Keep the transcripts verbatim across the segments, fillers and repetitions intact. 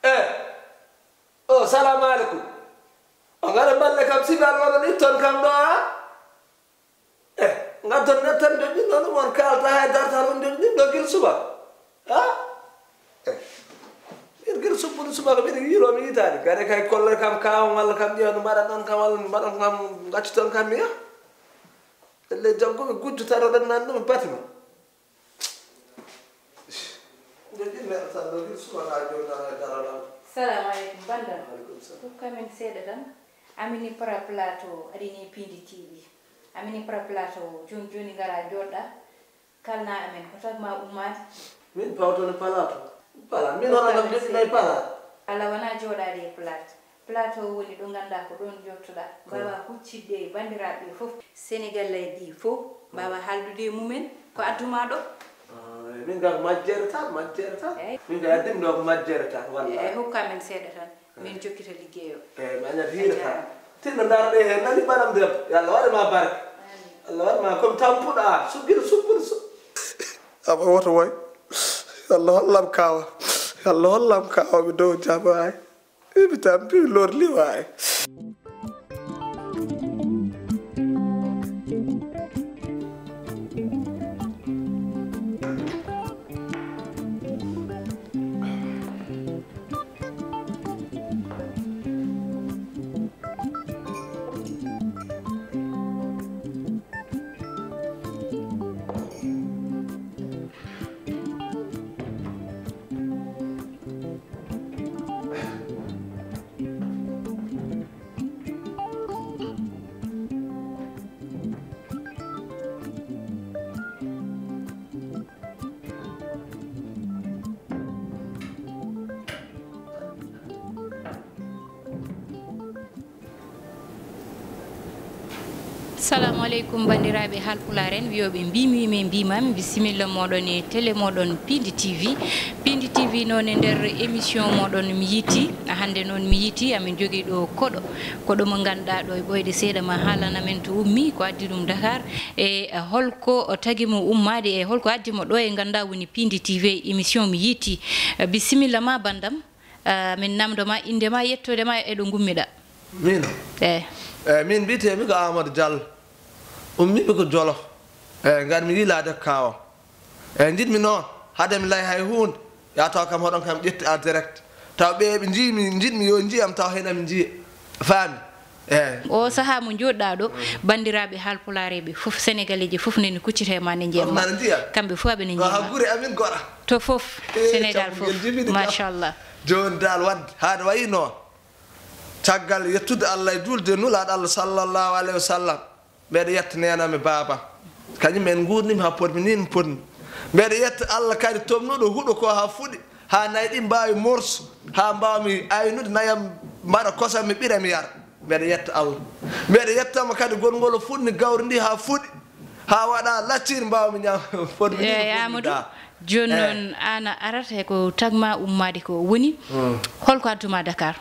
Eh, o, salamu aleykum. O, ngara mballe kam, sinal wona ɗitton kam ɗo, a? Eh, ngatton nettan de ɗin ɗon, mon kalta hay darta ɗon de ɗin ɗo gil suba. Ha? Eh. Min gil subbude subaka, min yiilo mi yitaani. Gare kay kolle kam kawon walla kam ƴeewa no mbaɗan ɗon kam walla no mbaɗan kam gaccuton kam mi yaha. Elle jagguɓe gujjo tan oɗon nan ɗum batima. Nde ɗin neɗɗo tan ɗo gil subaka jooni nana e daral am. Salamu aleykum, bandam. Aleykum salam. Hokku amen seeɗa tan. Amini Pra Plateau, aɗini Pindi T V. Amini Pra Plateau, jooni jooni ngara jooɗɗa. Kalna amen, ko tagma ummaade? Min pawto no Plateau. Pala, min hono kam joɗɗinay Pala. Allah wona jooɗaade e Plat. Plateau woni ɗo ngannduɗaa ko ɗoon jottoɗaa. Mbaawa huccitde e banndiraaɓe ɓe fof. Senegalais ɗi fof mbaawa haaldude e mumen ko adduma ɗo. Ah, min kam majjere tan, majjere tan. Eey. Min kam addimɗo ko majjere tan, wallaahi. Eey, hokku amen seeɗa tan. Min jokkita liggey o. Eey, mi añat hiira tan. Tinno ndaar ɗe heen, nani banam debbo. Yo Allah waɗe ma barke. Amiin. Allah waɗe ma comme tampuɗo a, suggir, subbir, su-. Awa woto woy. Yo Allah hollam kaawa. Yo Allah hollam kaawa mi dow jam ay. Ibi tan bi lor liwa ay. Salamu aleykum, banndiraaɓe Haalpulaar en, wiyooɓe mbiimi, mi mbiimaami, bisimilla mooɗon e télé mooɗon Pindi T V. Pindi T V noon e nder émission mooɗon Mi Yiiti. Hannde noon Mi Yiiti, amin jogii ɗo koɗo. Koɗo mo ngannduɗaa ɗo e ɓooyde seeɗa ma haalan amen to ummi, ko addi ɗum Dakar, e holko tagi mo ummaade, e holko addi mo ɗo e ngannduɗaa woni Pindi T V, émission Mi Yiiti. Bisimilla ma, banndam. Ah, min namndo ma innde ma, yettoode ma e ɗo ngummiɗaa. Min? Eey. Eey, min mbiyetee-mi ko Amadou Diallo. Ummi-mi ko Jolof. Eey, ngar-mi yiilaade ko kaaw am. Eey, njiɗ-mi noon, hade mi lay hay huunde, ya taw kam hoɗon kam ƴetti en direct. Taw ɓe ɓe njii-mi, njiɗ-mi yo njii am, taw heen am njiya. Faami? Eey. O sahaa mo njooɗɗaa ɗo, banndiraaɓe Haalpulaareeɓe fof, Senegaleeji fof nani kuccita e ma, ne njiya ma. Nana njiya. Kamɓe fof aɓe ne njiya ma. Ko haa gure amin goɗa. To fof, eh, Senegal fof. Machallah. Jooni dal wadde, haade wayi noon. Caggal yettude Allah e juulde e Nulaaɗo Allah sallallahu alayhi wa sallam, mbeɗa yetta neenam e baabam. Kañum en nguurndimi haa potmi nii mi potmi. Mbeɗa yetta Allah kadi tomnuɗo huɗo ko haa fuɗi, haa nayi ɗi mbaawi morso, haa mbaawmi aynude nayam mbaɗa kosam mi ɓira mi yara. Mbeɗa yetta Allah. Mbeɗa yettama kadi gongol o fuɗni gawri ndi haa fuɗi, haa waɗa lacciri mbaawmi ñaam potmi nii mi potmi. Eey, Amadou, jooni noon aan a arata e ko tagma ummaade ko woni, holko adduma Dakar?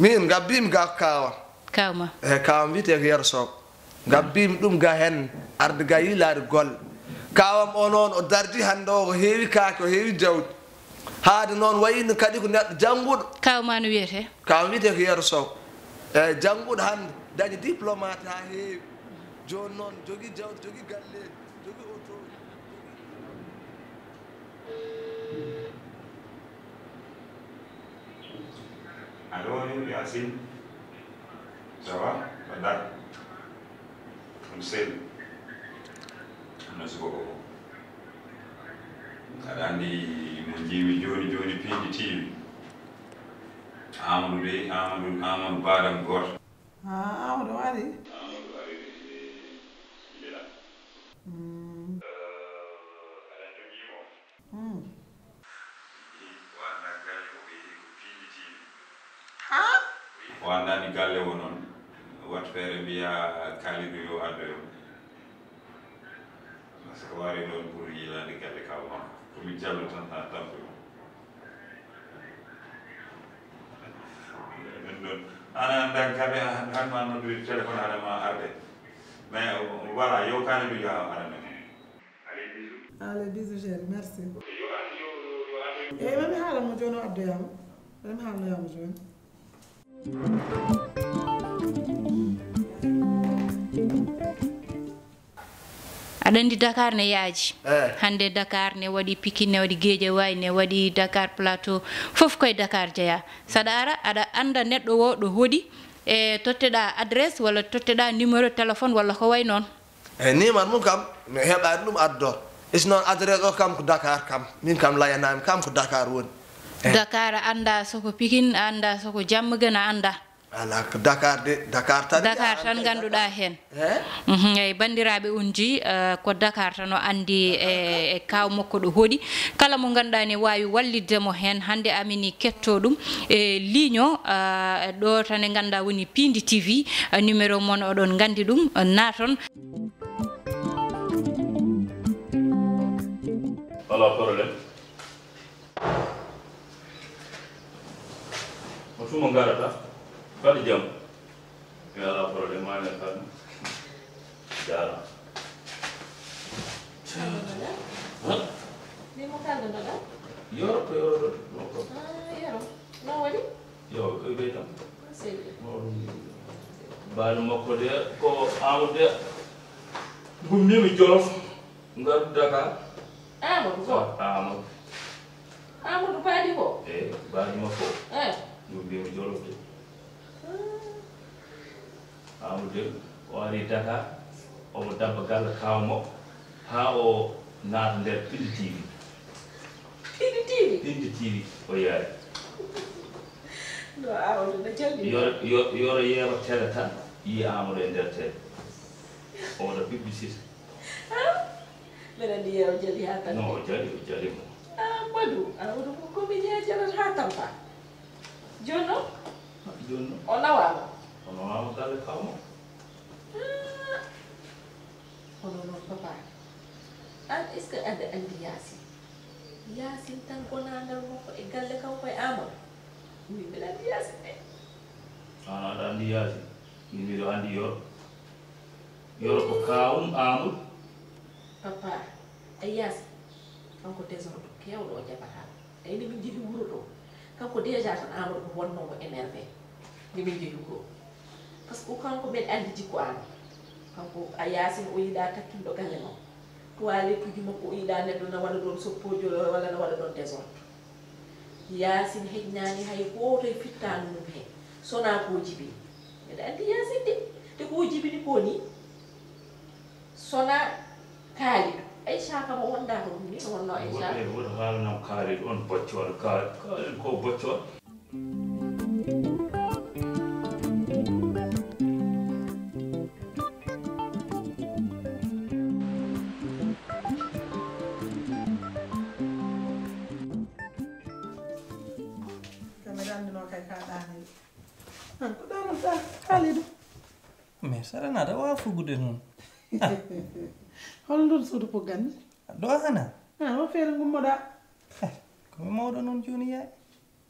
Min, ngabbiimi ga ko kaawam. Kaaw ma? Eey, kaawam wiyetee ko Yero Sow. Ngabbiimi ɗum ga heen, arde ga yiilaade golle. Kaawam o noon, o darji hannde o, ko heewi kaake, o heewi jawdi. Haade noon wayino kadi ko neɗɗo jannguɗo. Kaaw ma no wiyetee? Kaawam wiyetee ko Yero Sow. Eyi, jannguɗo hannde, dañi diplomate haa heewi. Jooni noon, jogii jawdi, jogii galleeji, jogii oto. Allo, Yacine. Ça va? Mbaɗɗa? On sel. No suka ko. Aɗa anndi mo njiimi jooni jooni piindi tiiwi. Amadou de, Amadou, Amadou baadam gooto. Ah, Amadou ari? Amadou ari de, de, de. Mm. Eh, aɗa jogii mo? Mm. O anndaa galle o ɓe yehi ko piindi tiiwi. Ha? O anndaani galle o noon. Wat feere mbiya Kalidou yo addoyo. Parce que waari ɗoon pour yiilaade galle kaw makko. Ko min jallo tan haa tampi mo. Min ɗoon. Ana anndaa kam, han ma noddude téléphone aɗa ma arde. Mais voilà, yo Kalidou yo arane. Allez, bisous chéri, merci. Eyi, mami haalamo jooni o addoyama. Mami haalnoyama jooni. Aɗa anndi Dakar ne yaaji. Eh. Hannde Dakar ne waɗi Pikine, ne waɗi Guédiawaye, ne waɗi Dakar Plateau. Fof koye Dakar jeyaa. Saɗa ara, aɗa annda neɗɗo o ɗo hoɗi, e totteɗa adresse walla totteɗa numéro téléphone walla ko way noon. Eyi, numéro mum kam, mi heɓaani ɗum addo. Is noon adresse o kam ko Dakar kam. Min kam layanami kam ko Dakar woni. Eyi. Dakar a annda soko Pikine, a annda soko Diamaguène, a annda. Ala ko Dakar de, Dakar tan. Dakar tan ngannduɗa heen. Eyi? Mhm, eyi, banndiraaɓe, on nji, eh, ko Dakar tan o anndi e, e kaw makko ɗo hoɗi. Kala mo ngannduɗa ne waawi wallitde mo heen, hannde amini ketto ɗum e ligne o, eh, ɗo tan e ngannduɗa woni Piindi T V, eh, numéro mon oɗon nganndi ɗum, eh, naaton. Alaa problème. Mo tuma ngarata. Mbaɗa jam. Mi alaa problème, ma ne Fatma. Jaaraama. Ni mo kalda no ɗa? Yoro ko yoro ɗo. Ah, yoro. No waɗi? Yo, ko ɓe tan. Seydi. Mawɗum. Baali makko de, ko Amadou de. Gummimi Jolof. Ngar Dakar. Amadou ko? Ah, Amadou. Amadou Baali ko? Eh, Baali makko. Eh. Gummimi Jolof de. Ah. Amadou de, o ari Dakar, omo dabba galle kaaw makko, haa o naata nder Piindi T V. Piindi T V? Piindi T V, o yaari. No, Amadou no jalli. Yoro, yo-, yoro yeewa télé tan, yi Amadou e nder télé. O waɗa publicité. Ah, mbeɗa anndi yero jali haa tan. Non, o jali, o jali mo. Ah, Amadou, Amadou ko comédien jalata haa tampa. Jooni noon? Ah, jooni noon. O nawaama? O nawaama galle kawma. Ah. Kono noon, papa, aan, est-ce que aɗa anndi Yaasin? Yaasin tan gonaangal makko e galle kanko e Amadou. Min mbiɗa anndi Yaasin de. Aan aɗa anndi Yaasin? Min mbiɗo anndi Yoro. Yoro ko kaawum Amadou. Papa, a Yaasin, kanko désordre keewɗo o jaɓataa. Eyi, nde min njehi wuro to, kanko déjà tan Amadou ko wonnoo mo énervé. Nde min njehi wuro. Parce que kanko mbeɗa anndi jikku Amadou. Kanko a Yaasin o yiɗaa takkinɗo galle makko. Toiletteji makko o yiɗaa neɗɗo na waɗa ɗoon soppoojo walla na waɗa ɗoon désordre. Yaasin heƴnaani hay gooto e fittaandu mum heen. Sonaa ko o jibini. Mbeɗa anndi Yaasin de. Te ko o jibini ko nii. Sonaa Kaalidou. Aysha kam o wondaa ko ɗum nii, no wonnoo Aysha? Woto, woto haalanam Kaalidou, on boccooɗo. Kaal-, Kaalidou ko boccooɗo. Kam mbeɗa anndunoo kay ka ɗaaniiɗo. An ko ɗaanata Kaalidou? Mais Saranata, a waawaa fuggude noon. Ah. Hol ndun suudu pugganmi? Ɗo hana? Ah, o feere ngummoɗaa? Eh, ko mi mawɗo noon jooni yaay.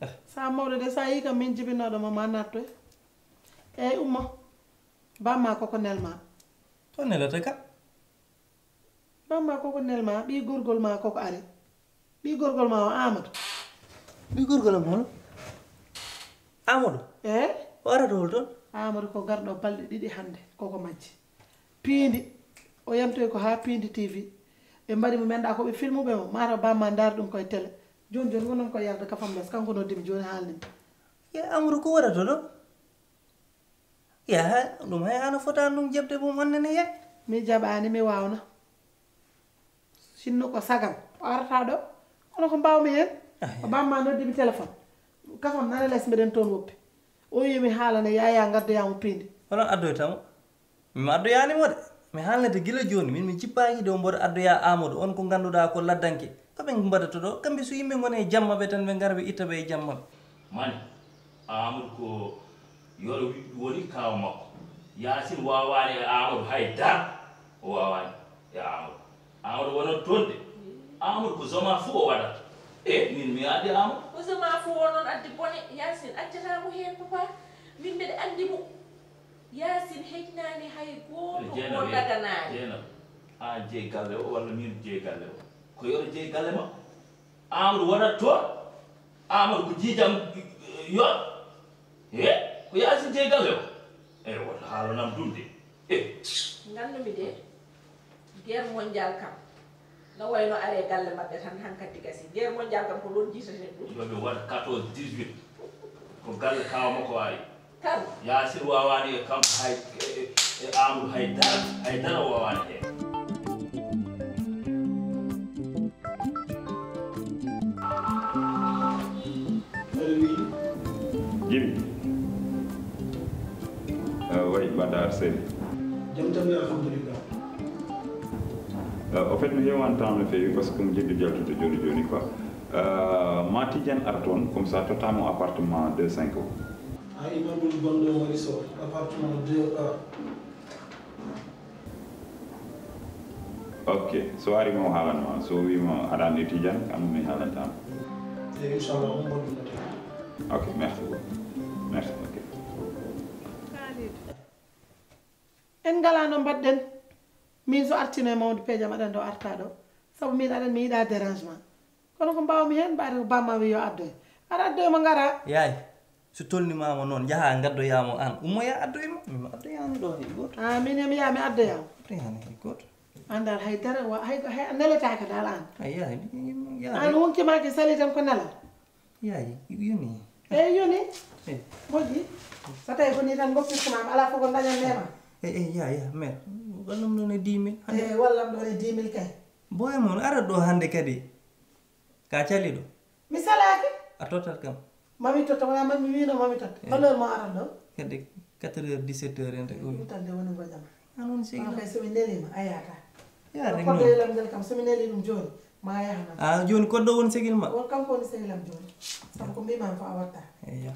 Eh. Sa mawɗo de, sa yii kam min jibinooɗo ma, ma nattoy. Eey, ummo. Bamma koko nelma. To nelata ka? Bamma koko nelma, ɓii gorgol ma koko ari. Ɓii gorgol ma o Amadou. Ɓii gorgol am hono? Amadou? Eh? O arata hol toon? Amadou ko garɗo balɗe ɗiɗi hannde, koko majji. Piindi, o yamtoyi ko haa Piindi T V. Ɓe mbaɗi mo, mi anndaa ko ɓe filmuɓe mo, mataw bamma ndaari ɗum koye télé. Jooni jooni, ngon noon ko yarde kafam les, kanko noddimi jooni haalnimi. Ya Amadou, ko waɗata ɗo? Ya, ha, ɗum hay hano fotaani ɗum jaɓde mum hannde ne ya. Mi jaɓaani, mi waawna. Sinno ko sagal, o arata ɗo. Kono ko mbaawmi heen, ko bamma noddimi téléphone. Kafam nana les, mbeɗen toon woppi. O wiyi mi haalana Yaya ngaddoyaa mo Piindi. Onon addoyta mo? Min mi addoyaani mo de. Mi haalnete gila jooni, min mi jippaaki de o mboɗo addoyaa Aamadu, on ko ngannduɗaa ko laddanke. Ko ɓe mbaɗata ɗo? Kamɓe so yimɓe ngoni e jam maɓɓe tan, ɓe ngara ɓe itta ɓe e jam maɓɓe. Mani, Aamadu ko yoro woni kaaw makko. Yaasin waawaani e Aamadu hay dara. O waawaani e Aamadu. Amadou wonat toon de. Amadou ko zoma fuu o waɗata. E min mi addi Amadou. Ko zoma fuu o noon addi bone. Yaasin accata mo heen papa. Min mbeɗa anndi mo. Yaasin heƴnaani hay gooto ko daganaani. Jeenaba, aan jeyi galle o walla miin jeyi galle o? Ko yo jeyi galle makko. Amadou wonat toon. Amadou ko jiijam yo. He ko Yaasin jeyi galle o? Eyi woto haalanam ɗum de. E. Nganndu-mi de, guerre mondiale kam no wayno aree galle maɓɓe tan, hankadi gasi. Guerre mondiale kam ko ɗoon jiitaten ɗum. Yo ɓe waɗ quatorze dix-huit. Ko galle kaaw makko ari. Kan. Yaasin waawaani e kam hay e Aamadu hay dara, hay dara o waawaani heen. Jimmy. Way mbaɗɗa aɗa selli. Jam tan ni alhamdulillah. Au fait mi heewan temps no feewi par ce que mi jiɗɗo jaltude joni joni quoi. Ma Tidiane ar toon comme ça tottamo appartement deux cinq o. A immeuble gonɗo Marisol, appartement deux A. Ok, so ari mo haalan ma, so wi ma aɗa anndi Tidiane, kam mi haalanta ma. Eyi inchallah on mbaɗɗum no tawi. Ok, merci beaucoup. Merci, ok. En ngalaa no mbaɗɗen. Min so artino e mawde peeje am aɗa anndi o arta ɗo. Sabu min aɗa anndi mi yiɗa dérangement. Kono ko mbaawmi heen mbaade ko bamma wi yo addoy. Aɗa addoy mo ngara. Yaay, so tolnimaama noon njahaa ngaddoyaa mo aan, ummoyaa addoy mo. Min mi addoyaani ɗo hay gooto. A min e mi yaha mi addoyaa mo. Addoyaani hay gooto. Aan daal hay dara wa hay hay a neletaaka daal aan. Ay yaay, yaay. Aan wonki ma ki sali tan ko nelal. Yaay, yoni. Eyi yoni. Moƴƴi. So tawi ko ni tan goppirtuma am alaa fof ko dañan nema. Eyi eyi yaay yaay mère. Wallam noon e dix mille. Eyi wallam ɗoon e dix mille kay. Boy mon arat ɗo hannde kadi. Ka cali ɗo. Mi salaaki. A tottat kam. Mami totta wala mami wino mami totta. Hol heure mo arat ɗo? Kadi quatre heures dix-sept heures en tagi. Ɗum tan de woni gojama. An woni segi. Kono kay somi nelima a yahata. Yaade noon. Koddoylam ngel kam somi neli ɗum jooni ma yahana. A jooni koddo woni segil ma. Won kanko woni segilam jooni. Sabu ko mbimami fof a watta. Eya.